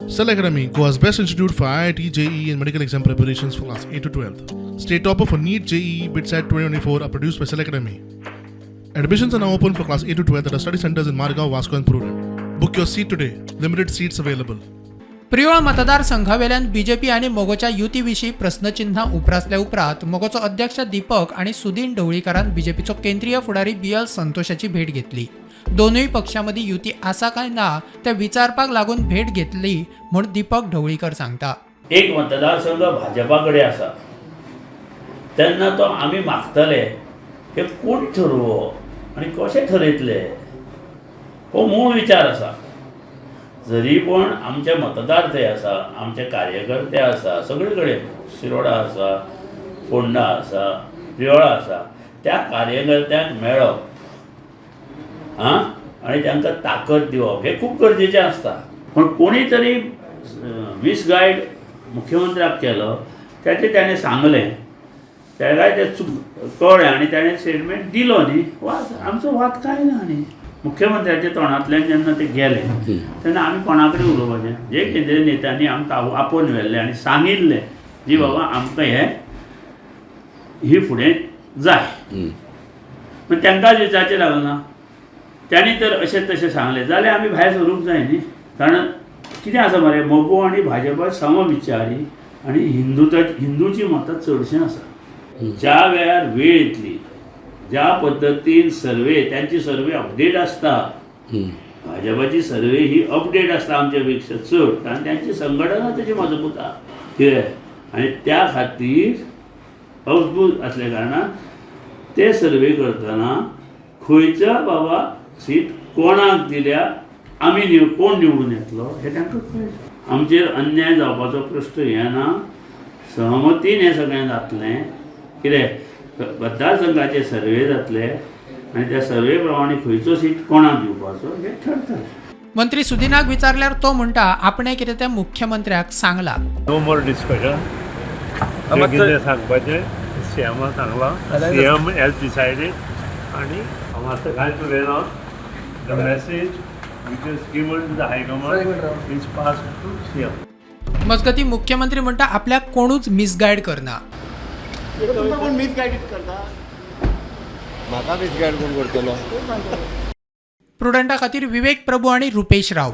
Cell Academy, Goa's best institute for IIT, JEE, and medical exam preparations for class 8 to 12. State topper for NEET, JEE, BITSAT 2024 are produced by Cell Academy. Admissions are now open for class 8 to 12 at our study centers in Margao, Vasco, and Prudent. Book your seat today. Limited seats available. Priol मतदारसंघावेल्यान BJP आनी मगोच्या युती विशीं प्रस्नचिन्हां उप्रासल्या उपरांत मगोचो अध्यक्ष दीपक आनी सुदीन ढवळीकारान बीजेपीचो केंद्रीय फुडारी बी एल संतोषाची भेट घेतली. दोनूय पक्षां मदीं युती आसा काय ना तें विचारपाक लागून भेट घेतली म्हूण दीपक ढवळीकर सांगता. एक मतदारसंघ भाजपा कडेन आसा तेन्ना तो आमी मागतले हे कोण ठरोवप आनी कशें ठरयतले हो मूळ विचार आसा. जरी पण आमचे मतदार थंय आसा, आमचे कार्यकर्ते आसा, सगळे कडेन शिरोडा आसा, फोंडा आसा, प्रियोळा आसा, त्या कार्यकर्त्यांक मेळप आं आनी तांकां ताकद दिवप हें खूब गरजेचें आसता. पूण कोणी तरी मिसगायड मुख्यमंत्र्याक केलो, ताचें ताणें सांगलें, ताकाय तें चूक कळ्ळें आनी ताणें स्टेटमेंट दिलो न्ही. वाद आमचो वाद कांय ना. न्ही, मुख्यमंत्र्याच्या तोंडांतल्यान जेन्ना ते गेले तेन्ना आमी कोणा कडेन उलोवपाचें? जे केंद्रीय नेत्यांनी आमकां आपोवन व्हेल्लें आनी सांगिल्लें जी बाबा आमकां हें ही फुडें जाय, पण तांकांच विचारचें लागना. तांणी तर अशें तशें सांगलें जाल्यार आमी भायर सरूंक जाय न्ही. कारण कितें आसा मरे, मगो आनी भाजपा समविचारी आनी हिंदूता हिंदूची मतां चडशीं आसा. ज्या वेळार वेळ येतली, ज्या पद्दतीन सर्वे, त्यांची सर्वे अपडेट आसता, भाजपाची सर्वे ही अपडेट आसता आमच्या पेक्षा चड, कारण त्यांची संघटना तशी मजबूत आहा. कितें आनी त्या खातीर अजबूत असल्या कारणान ते सर्वे करतना खंयच्या बाबा सीट कोणाक दिल्या, आमी कोण निवडून येतलो हें तांकां कळटा. आमचेर अन्याय जावपाचो प्रश्न येना. सहमतीन हें सगळें जातलें. कितें मतदारसंघाचे सर्वे जातले आनी त्या सर्वे प्रमाणे खंयचो सीट कोणाक दिवपाचो हें ठरतलें. मंत्री सुदिनाक विचारल्यार तो म्हणटा, आपणें कितें तें मुख्यमंत्र्याक सांगलां. No more discussion. जे कितें सांगपाचें सीएमान सांगलां, सीएम हॅज डिसायडेड आनी हांव आतां कांयच उलयना. The message which is given to the high command is pass to CM. मजगतीं, मुख्यमंत्री म्हणटा आपल्याक कोणूच मिसगायड करना. तुमकां कोण मिसगायडीड करता? म्हाका मिसगायड कोण करतलो? प्रुडंटा खातीर विवेक प्रभू आनी रुपेश राव.